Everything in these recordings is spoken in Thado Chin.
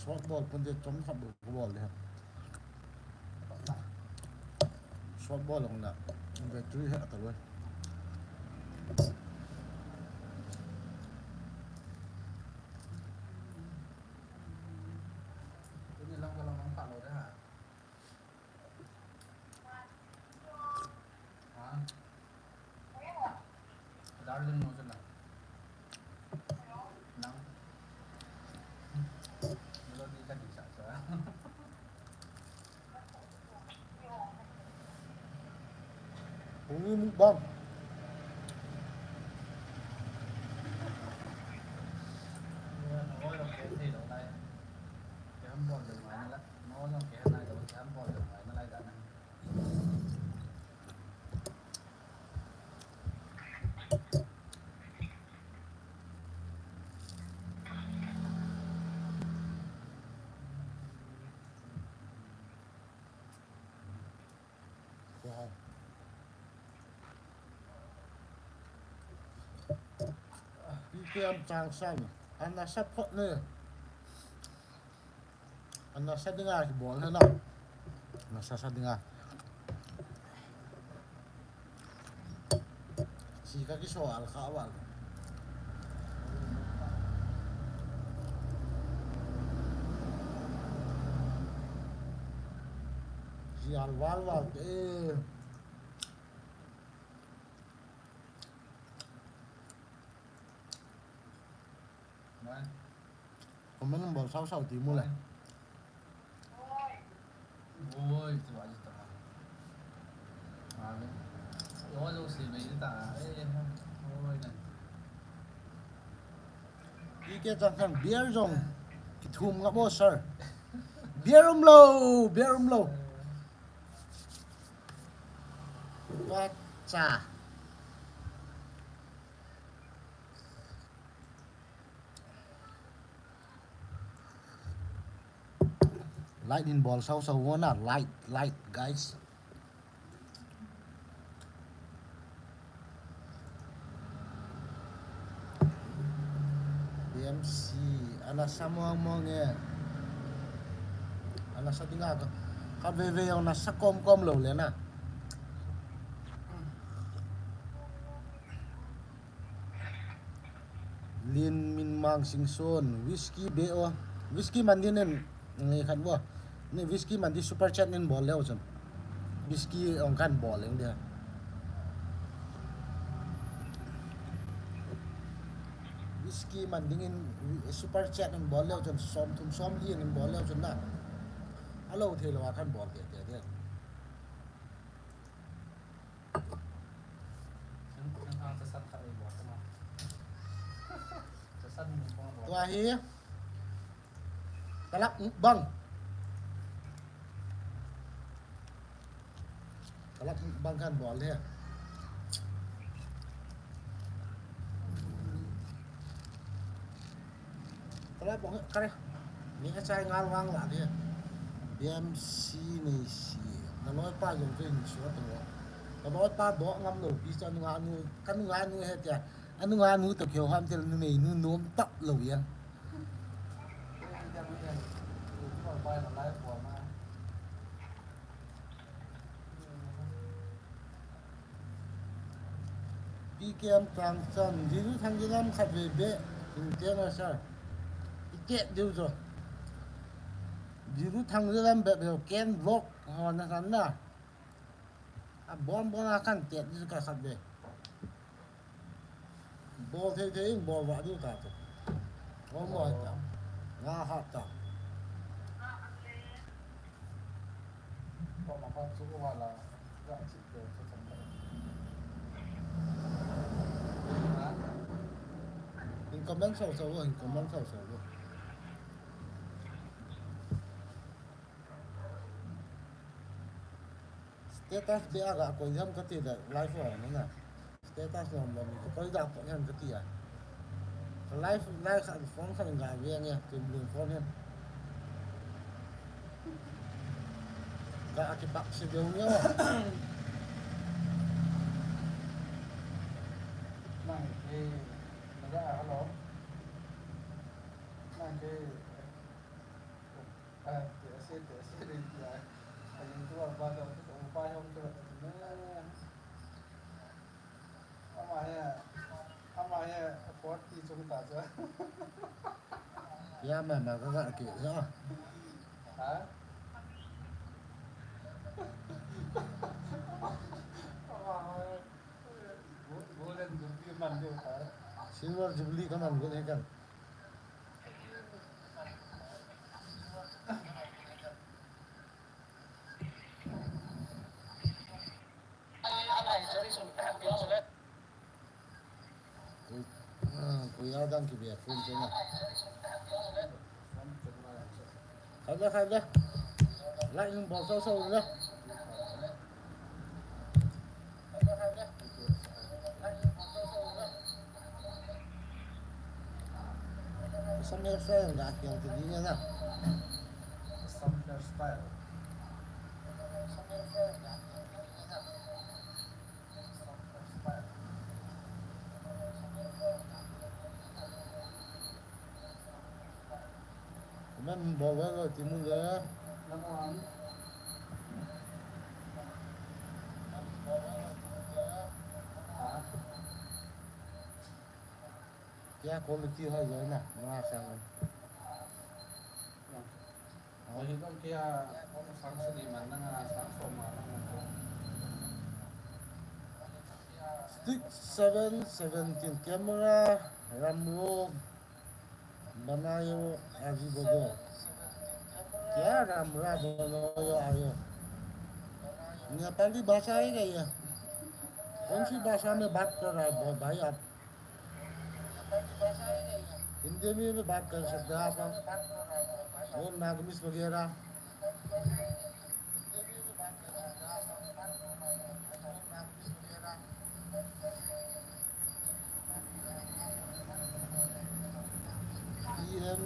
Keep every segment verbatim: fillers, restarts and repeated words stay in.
Short ball pun te chom khat bol, bol le. Short ball long na. Battery he ta loi. Tuni lang ka lang ang talo de ha. Ha? Darling mo sila. Nang. Melody ka di sa sa. Umi mukbang. Oi, okay, okay, okay. Kaya ang ball yung ano lang. No, no, kaya na, kaya ang ball yung ano lang, ganun. P K M Changsan, ana support ne. Ana sa dinga kibol he na. Ana sa sa dinga. Si ka kiso al kha wal. Si al wal wal te. Comment bol sau sau ti mu le. Oi, tu aja ta. Oi, lo si mei ta. Eh, oi na. Ike chang chang beer jong. Kithum nga bo sir. Beer um lo, beer um lo. Tua cha. Light in bol sau sau vona, light, light, guys. B M C, ana sa mong mong e. Ana sa dinga ka. Ka ve ve ana sa kom kom lo le na. Lin Min Mang Singson, whisky be o. Whisky man din en, ngai khat bo. Ni whisky man di super chat nin bol leu chun. Whisky ong kan bol leng dia. Whisky man dingin super chat nin bol leu chun som thum som li nin bol leu chun na. Alo thei lo a kan bol te te dia. Tua hi. Kalap bang. Kalap bang kan bol he. Kalap bang kare. Ni ka chai ngal wang la de. B M C ni si. Na loi pa jong tu ni so to. Ka loi pa do ngam lo pi sa nu nga nu kan nga nu he tia. Anu nga nu to keu ham tel nu mei nu nom tap lo ya. P K M Tangchan, Jiru Thang Jiram khat ve be, in te na sa. I te diu jo. Jiru Thang Jiram be be ken vlog ho na kan na. A bom bom a kan te diu ka khat ve. Bol thei thei in bol vah diu ta chu. Bol bol ta. Nga hat ta. Bol ma pa chu ko wala. Ga chi ko chu chang ta. In comment sau sau, in comment sau sau. Status be a ga koi jam ka ti da live a ni na. Status lom lom ni koi da ko yan ka ti a. Live live kha phone kha ga ve nge tum lum phone yan. Ga a ki bak si deu nge. Nang ke na ga hello. Nang ke Ai, te ase, te ase, te ase. Ai, tu apa tu, tu apa yang tu tu ne. Ama he, ama he forty chung ta chu. Ya ma ma ka ka ke ya. Ha? Ama he, Go-, Golden Jubilee man deu ta. Silver Jubilee ka man got he kan. Koi, ah, koi a dang kibe phone chena. Khai le, khai le. Lai nung bol sao sao le. Assam hairstyle ga kiang te ding na. Assam hairstyle. Comment bol ve lo ti mu le. Kya quality hai jai na, na sang. Ahi dong kia sang sadi man na nga sang som ma na nga. Six seven seventeen camera, ramro, banayo, aji bobo. Kya ramra banayo ayo. Nepali bhasha hai kya ye? Kaun si bhasha mein baat kar raha hai bhai aap? Hindi में भी बात कर सकते हैं आप, वो नागमीज वगैरह। पीएम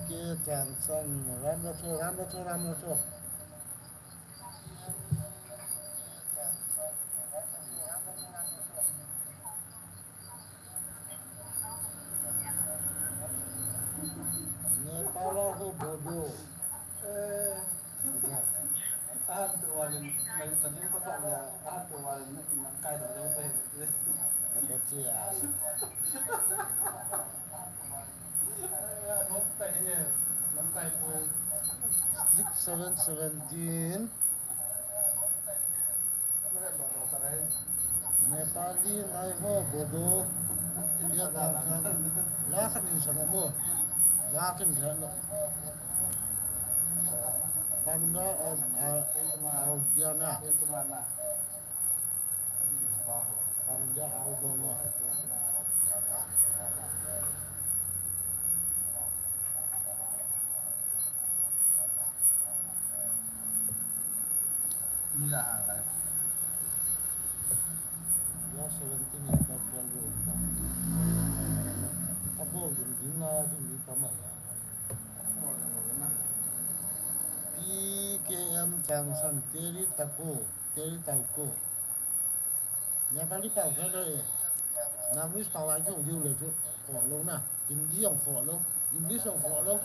के जॉनसन, राम रचो, राम रचो, राम रचो। Nepal ho Bodo. Eh. Ahan tu walin, mai, mai ko ta la, ahan tu walin, na, na, kai da, da, da. Abachi a. Eh, long time, eh. Long time, eh. Six seven seventeen. Nepali ngai ho Bodo. Ya ta kan. La khat in sa mo. La kin khan lo. Panda of, uh, Audiana. Panda Audiana. Mira, live. Ya seventeen ya ka twelve ro ta. Abo jing jing la jing ni ta ma ya. P K M Changsan teri tako, teri tako. Nepali pao khe lou e. Nagamese pao a kihou diu le chu. Khoh lou na. Hindi jong khoh lou. English jong khoh lou.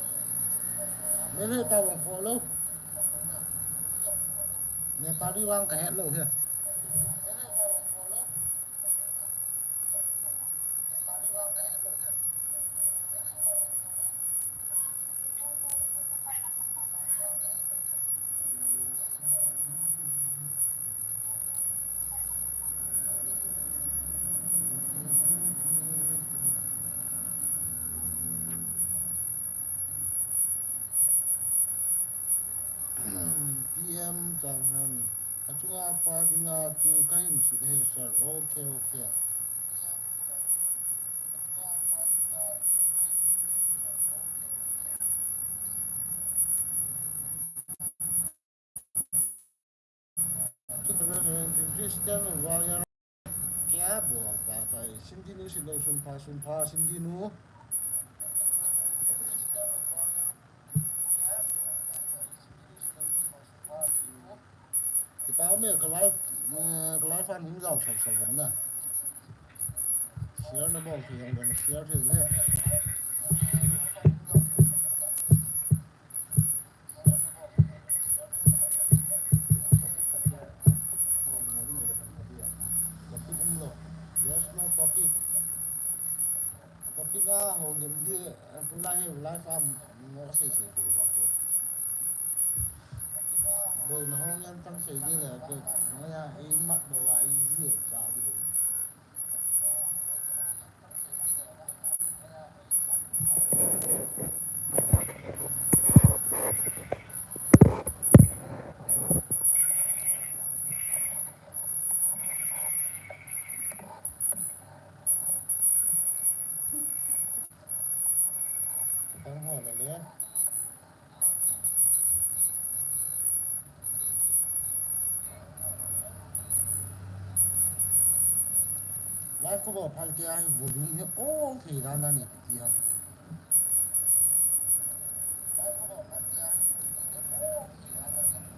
Meitei pao jong khoh lou. Nepali vang kahet lou hi. P M Changsan, achunga pa dinga chu kahin sut e sir. Okay, okay. Christian warrior. Kya bol ta bai, Cindy nu si lou, sun pha, sun pha, Cindy nu. Kipa me ka live, eh, ka live an hung jao sal sal na. Share na bol thei jong ding, share thei le. Topic a houlim di, tulai hi live a mo sei sei di chu. Boina hung yan tang sei di le, boina hung yan i mat do a i ji cha di. Tang ho le le. Live ko ba phal ke a hi volume hi on thei dan dan ni ti ham. Live ko ba phal ke a hi volume hi on thei dan dan ni ti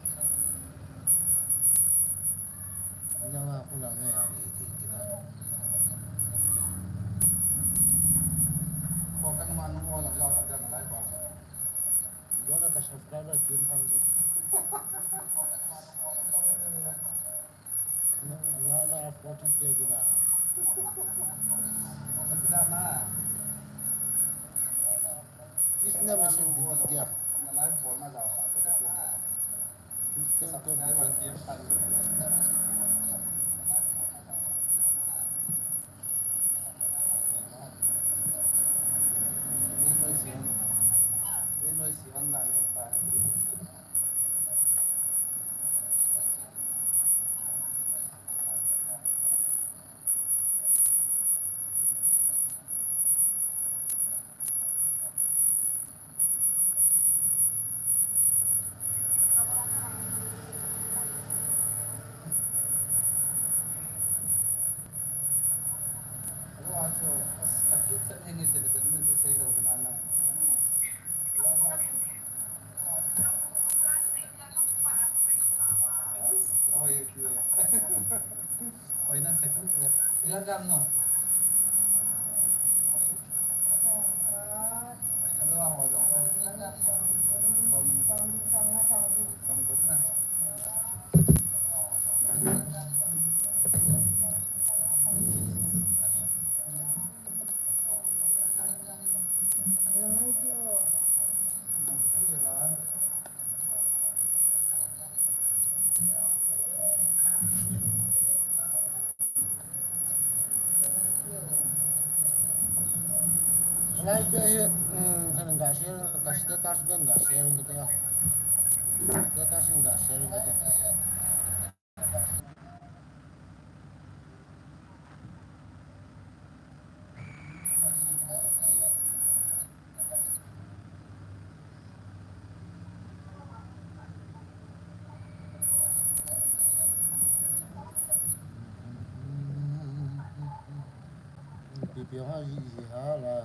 ham. Ina nga ko la nge a nge ti ti na. Ko kan ma nu ho la la ka live ba. Jona ka subscriber kim khan ko. Na, na, na forty K di na. Sakila na. Kisne machine di dia. Na live bol na jao sa ka dia. Christian ko subscriber kim khan. Oi, okay. Oi, na second. Ila gram no? Alo, a ho jong. Som. Som gup na. Live be hi, um, kan ga share, ka status ben ga share kit e. Status in ga share kit e. Pi pi ha ji ji ha la.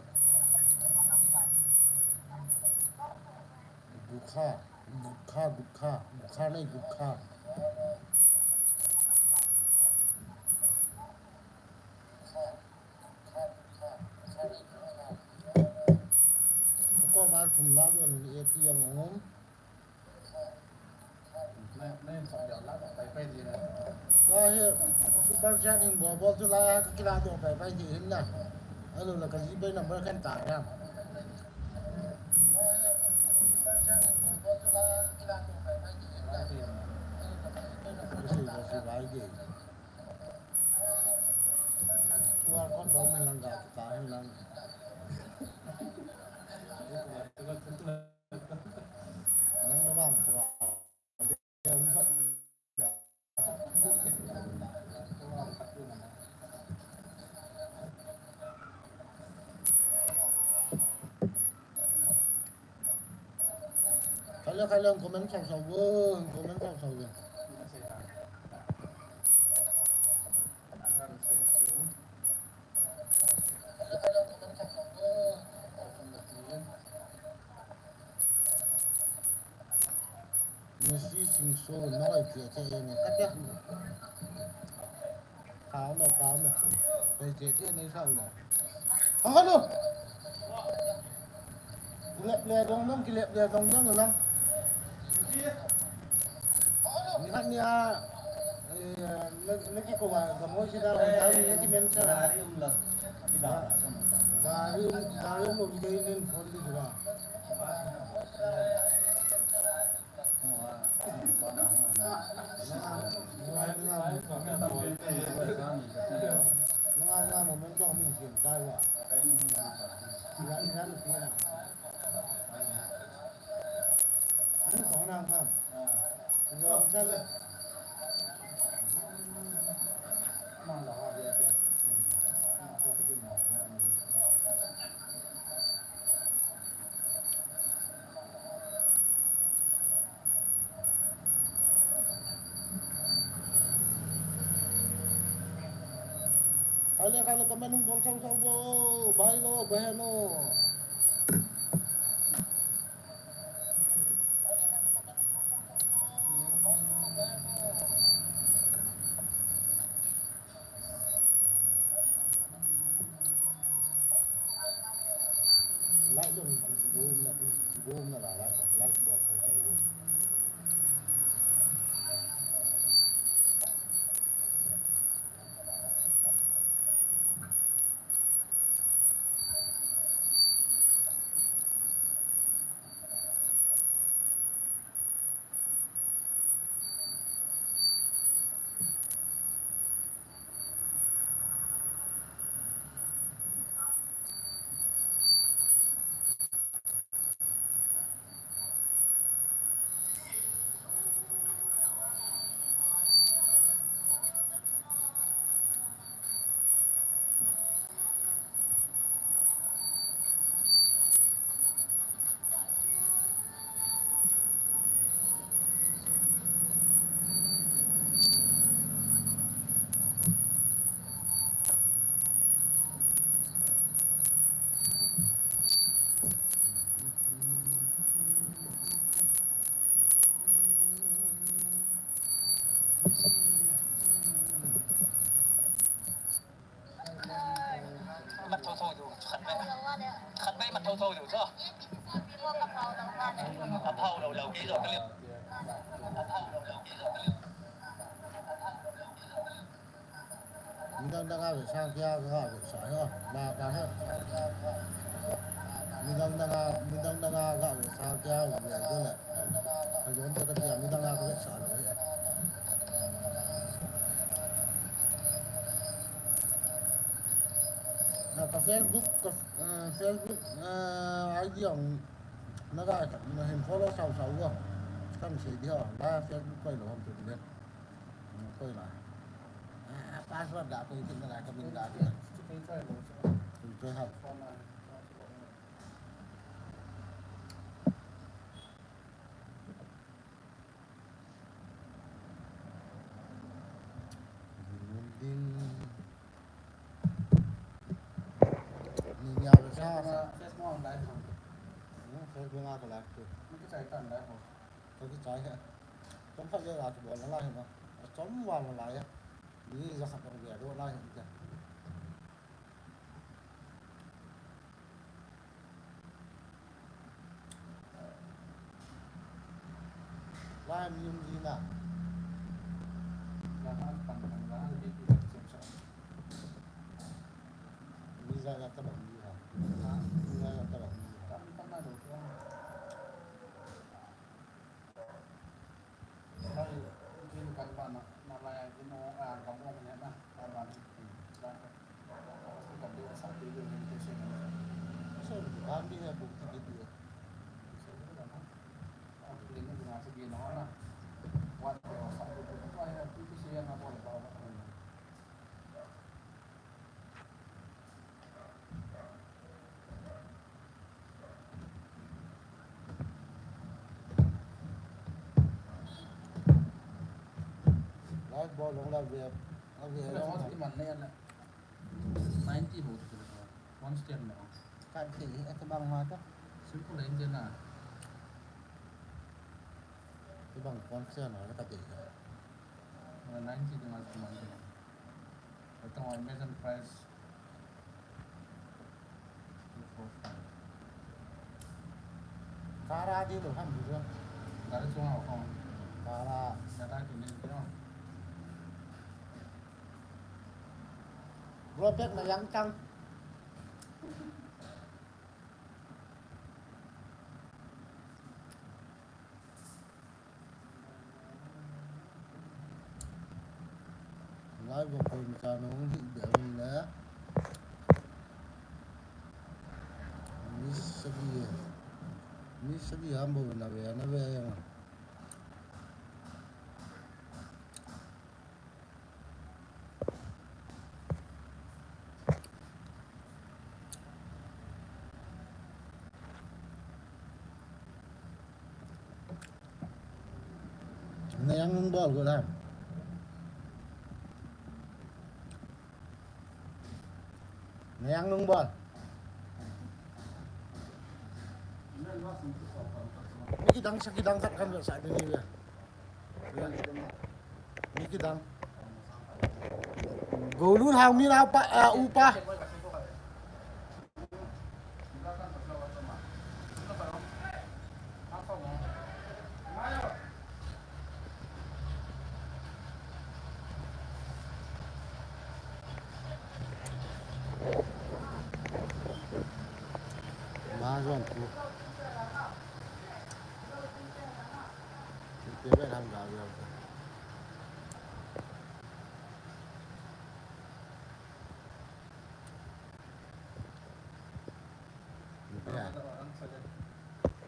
Gutkha, gutkha, gutkha, gutkha nahi gutkha. Ko ma thum la do ni A T M hung. Tua hi super chat hin bol bol chu la ka kila doh pai pai ti hin na. Alo la ka GPay number kan ta na. Ka sei bol chu lai de. QR code bol man lang ga ta hin lang. Nang na vang tua. Khaile, khaile, comment sau sau, comment sau sau. Mercy Singso, noi che che ne, kate. Pao me, pao me. Koi che che ne sao le. Hang hanu. Kilep le dong dong, kilep le dong dong lang. Ni khat ni a, eh, Na, na kiko ba, gamo si da, gari, na ki mention a. Gari um la. Gari um, gari um lo, gari nen phone di ba. Nga, nga, nga, moment to min sim tai wa. Nga, nga, nga, nga. Ano pa na ang kam? Kale, kale, comment hung bol sau sau bo, bhai lo, behe lo. Like dong, go na, go na la, like, like bol sau sau bo. Mat tho tho chu, khat mai. Khat mai mat tho tho chu, chu. A phao lo lo ki zo ka liu. A phao lo lo ki zo ka liu. Midang dang a vetsah kia ka vetsah hi, na ka hi. Midang dang a, midang dang a ka vetsah kia ve jo le. Ka jon ta ka tia midang a ka vetsah lo hi. Na ka Facebook, ka, eh, Facebook, eh, I D ong na ka, na hin follow sau sau jo. Kan sei di ho, la Facebook koi lo ham tu le. Koi la. Ah, password da koi kin la ka min da. Koi choi lo. Koi choi ha. Ding. Ni ya sa sa. Facebook ang live. Hmm, Facebook ang live tu. Ni ka chai tan live ho. Ka kichai ha. Chomkhat le la chu bol nalai hi ma. Chom val nalai a. Mi jakhat jong ve doh lai hi tia. Lai mi um ji na. Lai han pan pan lai han bi bi sem sa. Mi ja ja ta bang mi ha. Mi ja ja ta bang mi ha. Tam tam na do. Lai, kin kan ba na, na lai, kin o, a, kan o ne na, kan ba ni, lai, kan de sa de de ni te se na. So, kan di na bu ti di. So, na, a, ni ni na se di na na. Wa de sa de de, wa ya, ti ti se ya na bo le ba ba. Live bol long la ve, a ve long. Phone ki man le na. Ninety ho tu le. Phone stand na. Kan ti, a tu bang ma ta. Simple le na. Tu bang phone stand na ka ti. Ninety tu ma tu man. Ito, Amazon price. Two four five. Kara di lo ham di lo. Kara chunga ho. Kara. Kara tu ni lo. Robert na yang tang. Lai bo ko ni ka no ni be le. Miss Sagi. Miss Sagi ham bo na ve, na ve yang. Na yang nung bol ko la. Na yang nung bol. Ni kidang sa kidang khat kan sa ni ni. Ni kidang. Golun hang mi na pa, ah, upa. Majon pu. Tebe ram ga ga.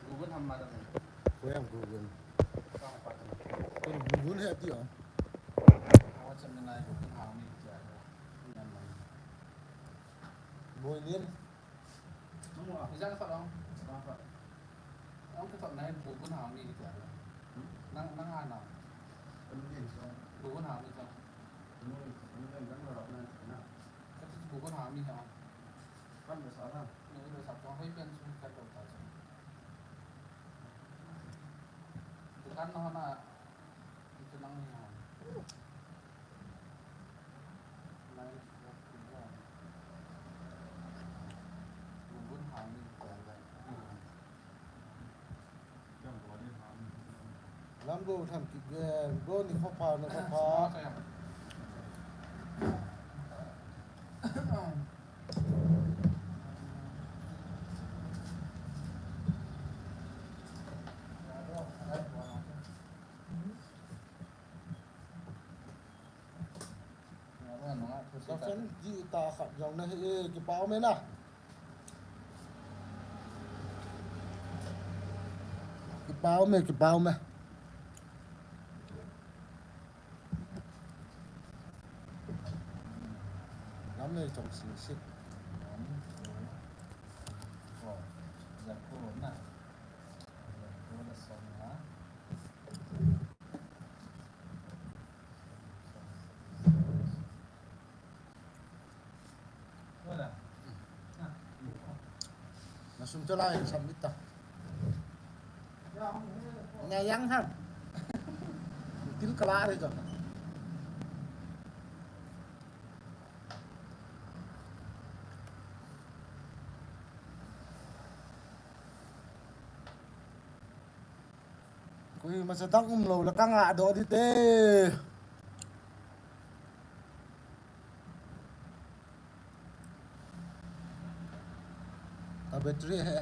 Google ham madam. Koyam Google. Google hai ti o. WhatsApp na nai Google ham ni ti a. Boy Lin. Ijang sa long. Ang ka nai Google ham ni ti a. Nang, nang ana. Google ham ni ti a. Google ham ni ti a. Kan da sa la. Ni da sa tong hoi pen su ka to ta su. Dukan na na. Itu nang ni ha. Nang ni ha. Google ham ni ta da. Lam go tham kit ve, go ni kho pha, ni kho pha. Ka fan di ta khat jong na hi, eh, kipa um e na. Kipa um e, kipa um e. Lam nei chong sing sik. Na sum chala in submit ta. Na yang ham. Til kala re jo. Koima cha dang um lou le ka ngah doh di te. Ka battery he.